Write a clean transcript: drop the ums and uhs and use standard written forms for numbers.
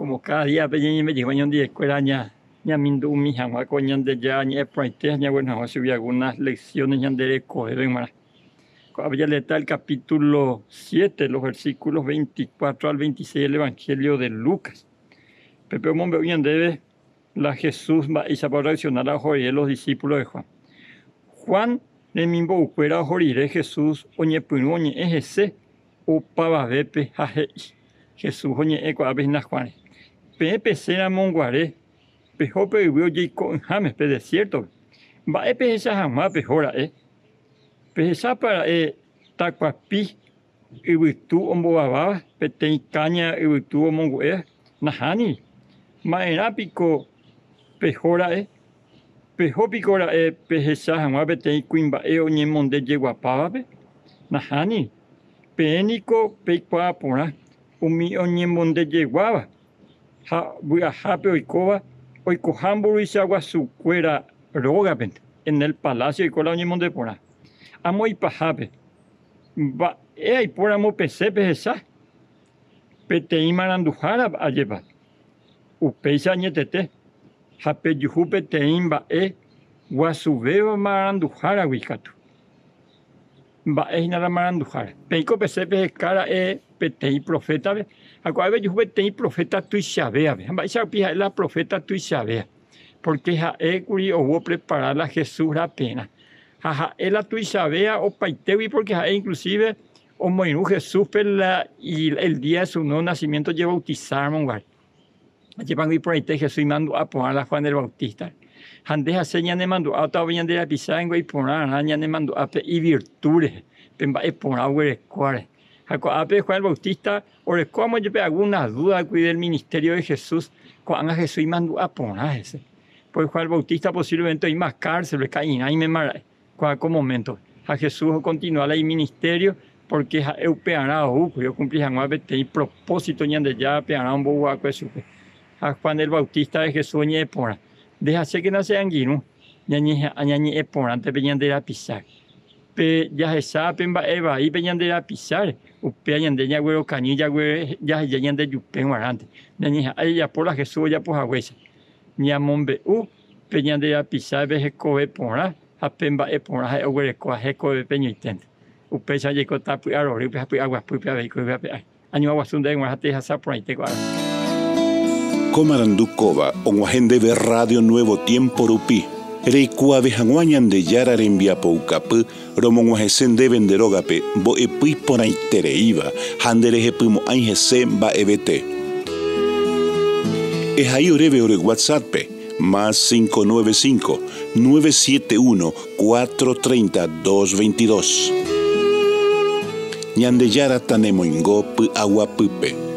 Como cada día pe ñañeme'ẽ ñandivekuéra ñamindu'umi hag̃ua ko Ñandejára ñe'ẽ porãite ha ñaguenohẽ hag̃ua chugui algunas lecciones ñande rekovépe g̃uarã. Ko'ápe jaleéta el capítulo 7, los versículos 24 al 26 del Evangelio de Lucas. Pépe omombe'u ñandéve la Jesús mba'éichapa orreacciona la oho rire los discípulos de Juan. Juan remimbo'ukuéra oho rire Jesús oñepyrũ oñe'ẽ hese opavavépe ha he'i, Jesús oñe'ẽ ko'ápe hína Juan rehe, Peẽ pesẽ ramo guare peho pe yvy ojeiko'ỹháme pe desiértope, mba'e pehecha hag̃ua peho ra'e? Pehechápa ra'e takuapi yvytu ombovaváva peteĩ káña yvytu omongu'éva? Nahániri. Ma'erã piko peho ra'e? Peho piko ra'e pehecha hag̃ua peteĩ kuimba'e oñemondejeguapávape? Nahániri. Peẽ niko peikuaa porã umi oñemondejeguáva ha vy'ahápe oikóva oikoha mburuvicha guasukuéra rógapente, en el palacio oiko la oñemonde porã. Amo ipahápe, mba'e aipóramo pesẽ pehecha? Peteĩ maranduhára ajépa? Upéicha añetete, ha pejuhu peteĩ mba'e guasuvéva maranduháragui katu. Mba'e hína la maranduhára? Peiko pesẽ peheka ra'e peteĩ profétape, ha ko'ág̃a pejuhu peteĩ proféta tuichavévape. Ha mba'éicha rupi ha'e la proféta tuichavéva? Pórke ha'e kuri ou oprepara la Jesús raperã. Ha ha'e la tuichavéva opaitégui pórke ha'e inklusíve omoirũ Jesúspe la el día de su nuevo nacimiento ojebautisáramo guare. Ajépango iporãite Jesús imandu'a porã la Juan el Bautista. Ha nde ha che ñanemandu'áta ove ñande rapicha ningo iporãrã ñanemandu'a pe ivirtu rehe, pe mba'e porã oguerekóva rehe. Ha ko'ápe Juan el Bautista orekóvamo jepe alguna duda kuri del ministerio de Jesús, ko'ág̃a Jesús imandu'a porã hese. Porque Juan el Bautista posiblemente oĩma cárcel-pe, ka'irãimema ra'e. Kóa ko moméntope. Ha Jesús okontinua la iministério pórke ha'e upearã oúkuri okumpli hag̃ua peteĩ propósito Ñandejára pearã ombou va'ekue chupe. Ha Juan el Bautístare Jesús oñe'ẽ porã. Nde ha chékena che angirũ, ñañeha'ã ñañe'ẽ porãnte pe ñande rapicháre. Pe jahecha pe mba'e vai pe ñande rapicháre, upéva ñande ñaguerokañy jaheja ñandejupe g̃uarãnte. Ñañeha'ã jajapo la Jesús ojapo haguéicha. Ñamombe'u pe ñande rapichápe hekove porã ha pe mba'e porã ha'e oguerekóva hekovépe ñoiténte. Upéicha jaikóta py'arorýpe ha py'aguapýpe avei ko yvy ape ári. Añua guasu ndéve g̃uarã ha tehasa porãite ko ára. Ko marandu kóva og̃uahẽ ndéve Radio Nuevo Tiempo rupi, reikuaave hag̃ua Ñandejára rembiapoukapy romog̃uahẽse ndéve nde rógape mbo'epy iporãitereíva ha nderehepymo'ãi hese mba'evete. Ehai oréve ore WhatsApp-pe, más 595, 971, 430, 222. Ñandejára tanemoingo py'aguapýpe.